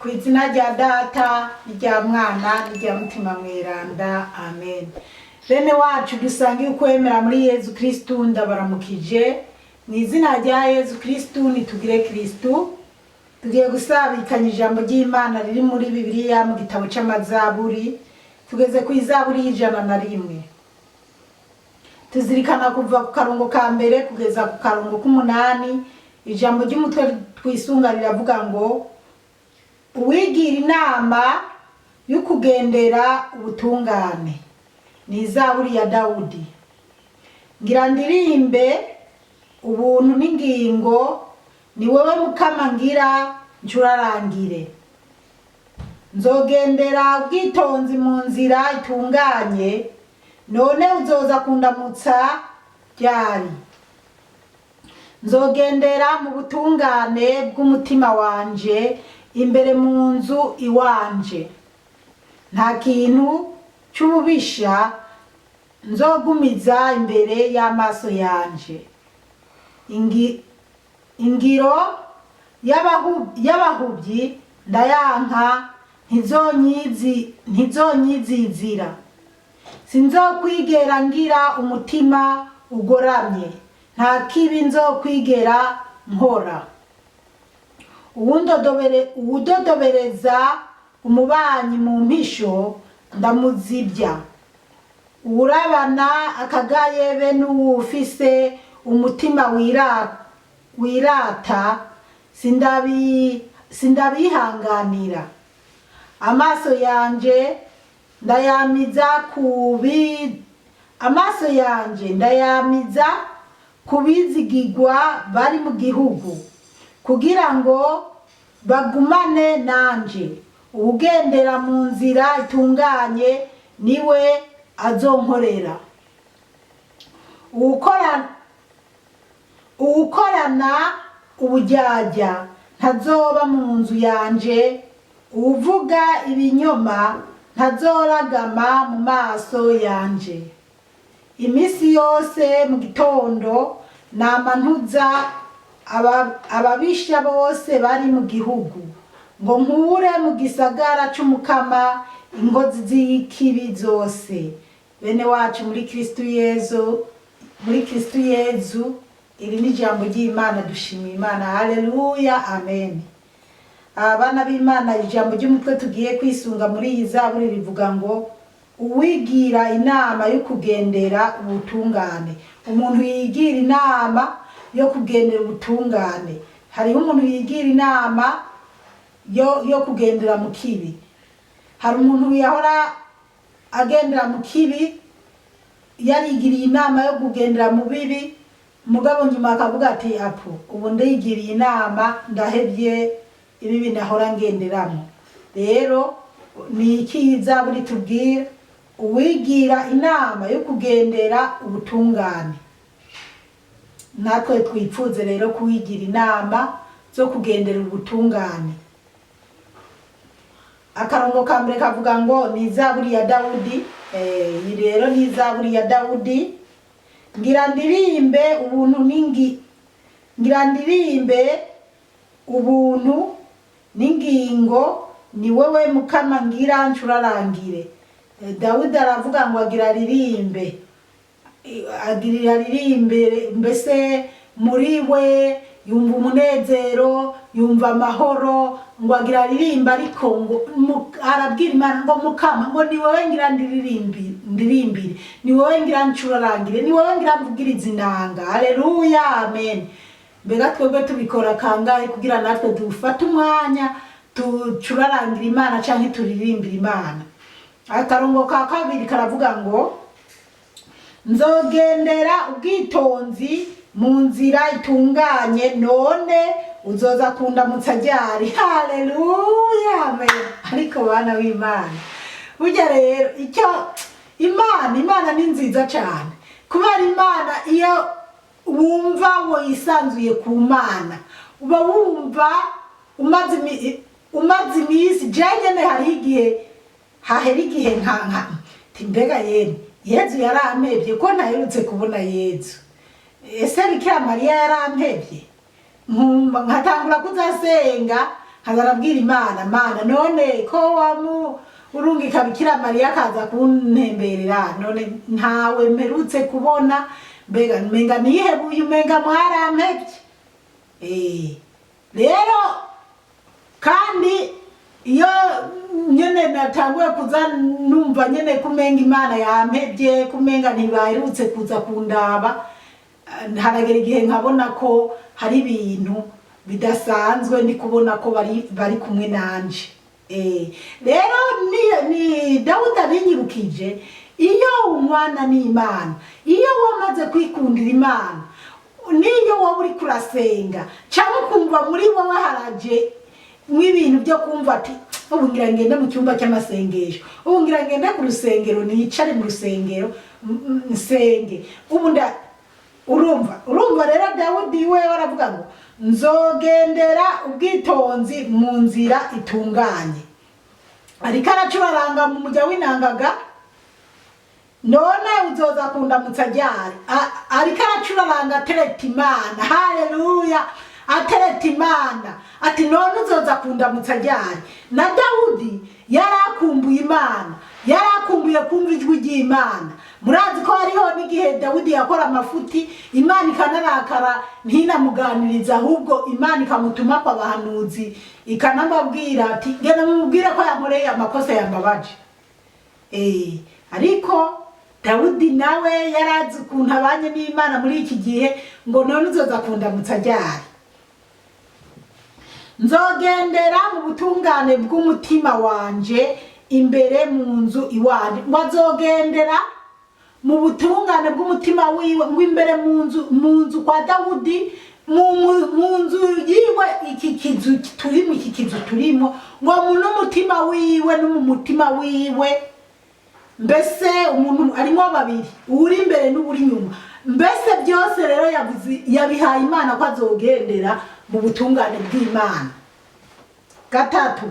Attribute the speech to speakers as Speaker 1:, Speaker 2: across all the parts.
Speaker 1: Ku izina rya Data n'irya Mwana n'irya Mutima Mweranda, amen. Bene wacu dusangiye ukwemera muri Yezu Kristu, ndabaramukije mu izina rya Yezu Kristu. Nitugire Kristu. Tugiye gusabikanya ijambo ry'Imana riri muri Bibiliya mu gitabo c'Amazaburi. Tugeze ku izaburi y'101. Tuzirikana kuva ku karongo ka mbere kugeza ku karongo k'umunani. Ijambo ry'umutwe twisunga riravuga ngo: "Uwigira inama y'ukugendera ubutungane." Ni izaburi ya Dawudi. Ngira ndirimbe ubuntu n'ingingo, ni wowe Mukama ngira ncurarangire. Nzogendera ubwitonzi mu nzira itunganye, none uzoza kundamutsa ryari? Nzogendera mu butungane bw'umutima wanje imbere mu nzu iwanje. Nta kintu c'ububisha nzogumiza imbere y'amaso yanje. Ingiro y'abahuvyi ndayanka, ntizonyizizira. Sinzokwigera ngira umutima ugoramye, nta kibi nzokwigera nkora. Uwudodobereza umubanyi mu mpisho ndamuzibya. Uwurabana akagaye be n'uwufise umutima wirata sindabihanganira. Amaso yanje ndayamiza ku bizigigwa bari mu gihugu, kugira ngo bagumane nanje. Uwugendera mu nzira itunganye niwe azonkorera. Uwukorana uburyarya ntazoba mu nzu yanje, uwuvuga ibinyoma ntazoragama mu maso yanje. Iminsi yose mu gitondo nama ntuza ababisha bose bari mu gihugu, ngo nkure mu gisagara c'Umukama inkozi z'ikibi zose. Bene wacu muri Kristu Yezu, muri Kristu Yezu, iri ni ijambo ry'Imana. Dushimiye Imana. Haleluya, amen. Abana b'Imana, ijambo ry'umutwe tugiye kwisunga muri iyi zaburi rivuga ngo: "Uwigira inama yo kugendera ubutungane." Umuntu yigira inama yo kugendera ubutungane. Hariho umuntu yigira inama yo kugendera mu kibi. Hari umuntu yahora agendera mu kibi, yarigiriye inama yo kugendera mu bibi, mugabo nyuma akavuga ati: "Apu, ubu ndigiriye inama, ndahevye ibibi nahora ngenderamo." Rero ni iki zaburi tubwira? Uwigira inama yo kugendera ubutungane. Natwe twipfuze rero kuwigira inama zo kugendera ubutungane. Akarongo ka mbere kavuga ngo ni izaburi ya Dawudi. Iyi rero ni izaburi ya Dawudi. Ngira ndirimbe ubuntu n'ingingo, ni wewe Mukama ngira ncurarangire. Dawudi aravuga ngo agira aririmbe, agirira aririmbe. Mbese muri we yumva umunezero, yumva amahoro, ngo agira aririmbe. Ariko ngo arabwira Imana ngo: "Mukama," ngo, "ni wowe ngira ndirimbire, ni wowe ngira ncurarangire, ni wowe ngira mvugirize inanga." Haleluya, amen. Mbega twebwe tubikora kangahe kugira natwe dufate umwanya tucurarangira Imana canke turirimbire Imana? Akarongo ka kabiri karavuga ngo: "Nzogendera ubwitonzi mu nzira itunganye, none uzoza kundamutsa ryari?" Haleluya, amen. Ariko bana b'Imana, burya rero icyo Imana ni nziza cyane, kubera Imana iyo wumva wisanzuye ku Mana, uba wumva umaze iminsi. Je nyene hariho igihe hahera igihe nka nti: "Mbega yemwe, Yezu yarampevye ko ntaherutse kubona Yezu? Ese Bikira Mariya yarampevye?" Nkumva nkatangura kuzasenga. Nkaza arabwira Imana: "Mana, none ko wamu urungika Bikira Mariya akaza kuntemberera, none ntawe mperutse kubona? Mbega umenga nihebuye, umenga mwarampevye." Rero kandi iyo nyene natanguye kuza numva nyene kumenga Imana yampevye, kumenga ntibaherutse kuza kundaba, haragera igihe nkabona ko hari ibintu bidasanzwe, ndi kubona ko bari kumwe nanje. Rero ni Dawudi abinyibukije: iyo umwana n'Imana, iyo wamaze kwikundira Imana, niyo wowe uri kurasenga cyangwa ukumva muri wowe haraje nk'ibintu byo kumva ati: "Ubu ngira ngende mu cyumba cy'amasengesho, ubu ngira ngende ku rusengero, nicare mu rusengero nsenge," ubu nda urumva rero Dawudi we aravuga ngo: "Nzogendera ubwitonzi mu nzira itunganye." Ariko aracuraranga mu mujya w'inangaga: "None uzoza kundamutsa ryari?" Ariko aracuraranga, atereta Imana. Haleluya! Atereta Imana ati: "None uzoza kundamutsa ryari?" Na Dawudi yari akumbuye Imana, yari akumbuye kumva ijwi ry'Imana. Murazi ko hariho n'igihe Dawudi yakora amafuti, Imana ikanarakara, ntinamuganiriza, ahubwo Imana ikamutuma kwa abahanuzi, ikanamubwira ati: "Genda mumubwire ko yankoreye amakosa, yambabaje." Ariko Dawudi nawe yarazi ukuntu abanye n'Imana muri iki gihe, ngo: "None uzoza kundamutsa ryari?" Nzogendera mu butungane bw'umutima wanje imbere mu nzu iwanje. Ngo azogendera mu butungane bw'umutima wiwe, ngo imbere mu nzu kwa Dawudi, mu nzu yiwe, iki kizu turimo, iki kizu turimo, ngo mu n'umutima wiwe no mu mutima wiwe. Mbese umuntu arimo babiri, uri imbere n'uri inyuma. Mbese byose rero yavuze, yabihaye Imana ko azogendera mu butungane bw'Imana. Gatatu: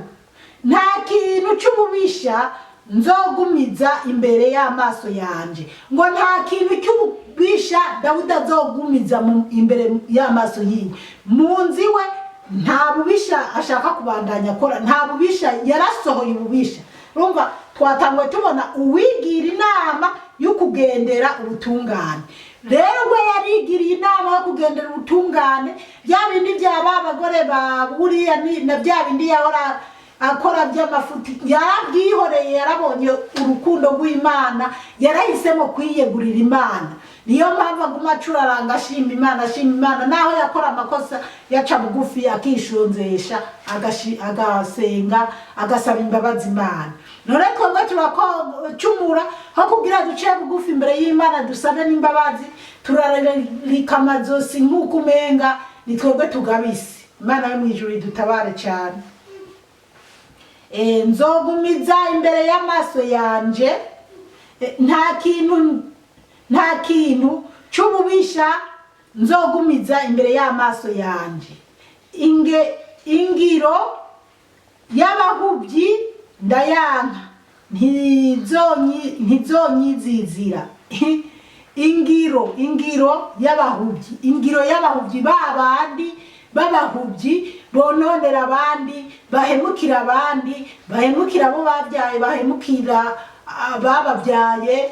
Speaker 1: nta kintu cy'ububisha nzogumiza imbere y'amaso yanje. Ngo nta kintu cy'ububisha Dawudi azogumiza imbere y'amaso yiwe, mu nzu iwe. Nta bubisha ashaka kubandanya akora, nta bubisha, yarasohoye ububisha. Urumva twatanguye tubona uwigira inama yo kugendera ubutungane. Rero we yarigiriye inama yo kugendera ubutungane. Bya bindi bya ba bagore ba buriya na bya bindi yahora akora by'amafuti, yarabwihoreye. Yarabonye urukundo rw'Imana, yarahisemo kwiyegurira Imana. Niyo mpamvu aguma acuraranga, ashima Imana, ashima Imana. Naho yakora amakosa, yaca bugufi, akishonzesha, agasenga, agasaba imbabazi Imana. None twebwe turakocumura, aho kugira duce bugufi imbere y'Imana dusabe n'imbabazi, turararika amazosi nk'uko umenga ni twebwe tugabise. Imana yo mu ijuru idutabare cyane. Nzogumiza imbere y'amaso yanje, nta kintu c'ububisha nzogumiza imbere y'amaso yanje. Ingiro y'abahubyi ndayanka, ntizonyizizira. Ingiro y'abahubyi, ingiro y'abahubyi, ba bandi b'abahubyi bononera abandi, bahemukira abandi, bahemukira abo babyaye, bahemukira abababyaye,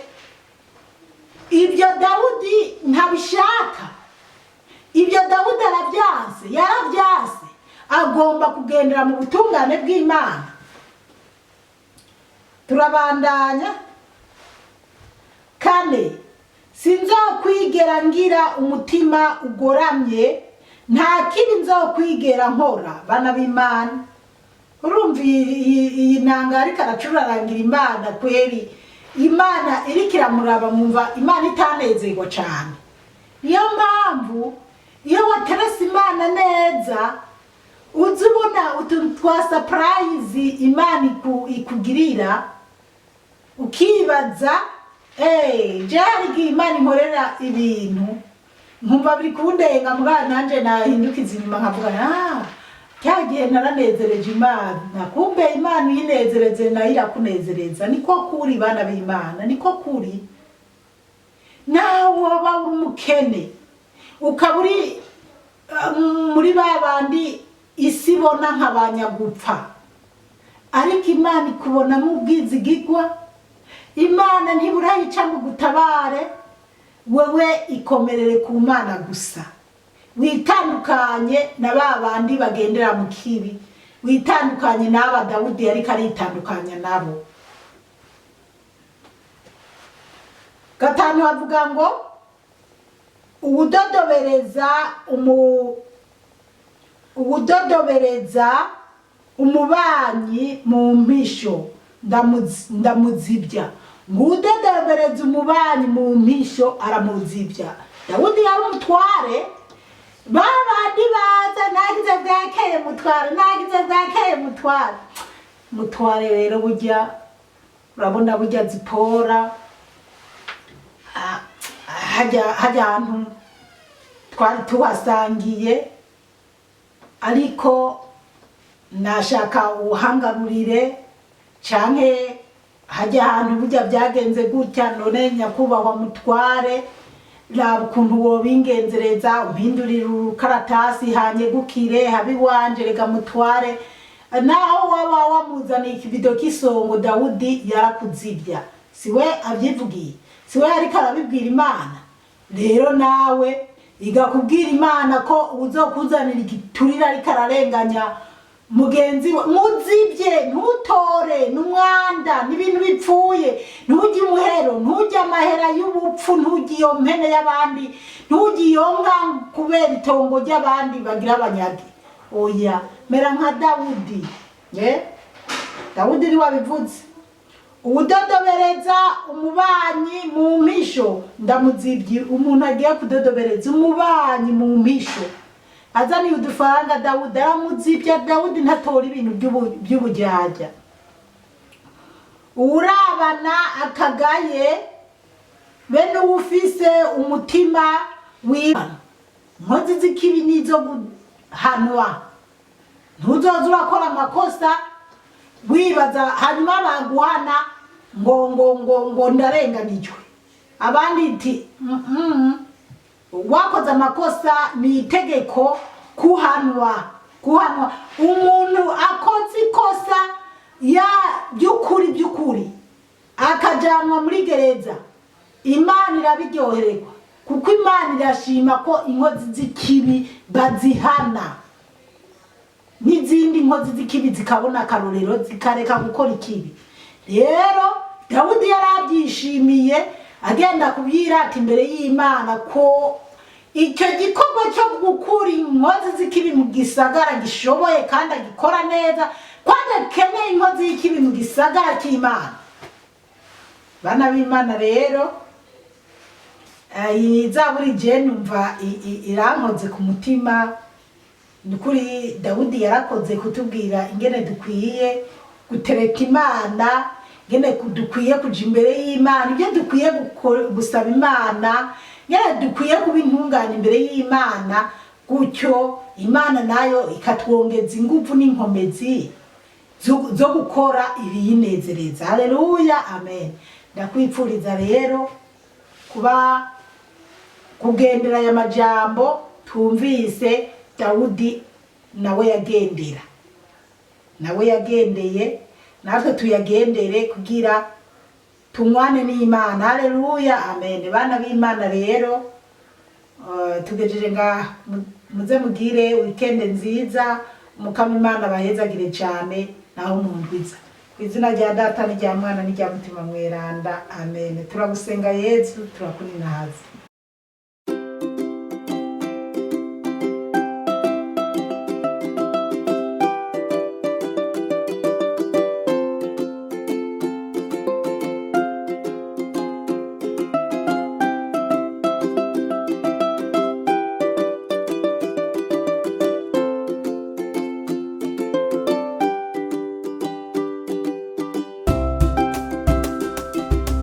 Speaker 1: ibyo Dawudi ntabishaka. Ibyo Dawudi arabyanse, yarabyanse, agomba kugendera mu butungane bw'Imana. Turabandanya. Kane: sinzokwigera ngira umutima ugoramye, nta kibi nzokwigera nkora. Bana b'Imana, urumva iyi nanga ariko aracurarangira Imana kweri, Imana iriko iramuraba, mwumva Imana itanezerwa cane. Niyo mpamvu iyo waterese Imana neza, uza ubona utuntu twa surprise Imana ikugirira, ukibaza. Je hari igihe Imana inkorera ibintu nkumva biri kundenga, mugabo nanje nahindukiza inyuma nkavuga: "Ah, cya gihe naranezereje Imana." Kumbe Imana uyinezereze nayo irakunezereza. Niko kuri, bana b'Imana, niko kuri. Nawe waba uri umukene, ukaba uri muri ba bandi Isi ibona nk'abanyagupfa, ariko Imana ikubonamo ubwizigigwa. Imana ntiburayica ngo gutabare wewe. Ikomerere ku Mana gusa, witandukanye na ba bandi bagendera mu kibi, witandukanye n'aba Dawudi ariko aritandukanya nabo. 5 havuga ngo uwudodobereza umubanyi mu mpisho ndamuzibya. Ngo uwudodobereza umubanyi mu mpisho aramuzibya. Dawudi yari umutware. Ba bandi baza: "Nagize bwakeye mutware, nagize bwakeye mutware." Mutware rero burya urabona, burya zipora. Ah, hajya ahantu twari tuhasangiye, ariko nashaka uhangarurire, canke hajya ahantu burya byagenze gutya. None nyakubahwa mutware, raba ukuntu wobingenzereza, umpindurire urukaratasi hanyegukire habe iwanje. Rega mutware, naho waba wamuzaniye ikibido k'isongo, Dawudi yarakuzibya. Siwe avyivugiye? Siwe ariko arabibwira Imana? Rero nawe igakubwira Imana ko uzokuzanira igiturire ariko ararenganya mugenzi we, muzibye. Ntutore n'umwanda n'ibintu bipfuye, ntujye umuhero, ntujye amahera y'ubupfu, ntujye iyo mpene y'abandi, ntujye iyo nka kubera itongo ry'abandi bagira abanyage. Oya, mera nka Dawudi. Dawudi ni wabivuze: "Uwudodobereza umubanyi mu mpisho ndamuzibye." Umuntu agiye kudodobereza umubanyi mu mpisho azaniye udufaranga, Dawudi aramuzibya. Dawudi ntatora ibintu by'ubujyajya. Uwurabana akagaye bene uwufise umutima w'Imana. Inkozi z'ikibi nizo guhanwa. Ntuzoze urakora amakosa wibaza hanyuma baguhana ngo ndarenganijwe. Abandi iti Wakoze amakosa, ni itegeko kuhanwa. Kuhanwa, umuntu akoze ikosa ya by'ukuri by'ukuri akajanwa muri gereza, Imana irabiryohererwa, kuko Imana irashima ko inkozi z'ikibi bazihana, n'izindi nkozi z'ikibi zikabona akarorero, zikareka gukora ikibi. Rero Dawudi yari abyishimiye, agenda kubyirata imbere y'Imana ko icyo gikorwa cyo gukura inkozi z'ikibi mu gisagara gishoboye, kandi agikora neza, ko adakeneye inkozi y'ikibi mu gisagara cy'Imana. Bana b'Imana rero, iyi zaburi je numva irankoze ku mutima. Ni ukuri Dawudi yarakoze kutubwira ingene dukwiye gutereta Imana, ingene dukwiye kuja imbere y'Imana, ibyo dukwiye gusaba Imana, ingene dukwiye kuba intungane imbere y'Imana. Gutyo Imana nayo ikatwongeza inguvu n'inkomezi zo gukora ibiyinezereza. Haleluya, amen. Ndakwipfuriza rero kuba kugendera aya majambo twumvise Dawudi nawe yagendera, nawe yagendeye, natwe tuyagendere kugira tunywane n'Imana. Haleluya, amen. Bana b'Imana rero, tugejeje ngaha. Muze mugire weekend nziza. Umukama Imana bahezagire cyane. Naho mundwiza ku izina rya Data n'irya Mwana n'irya Mutima Mweranda, amen. Turagusenga Yezu, turakuninahaza.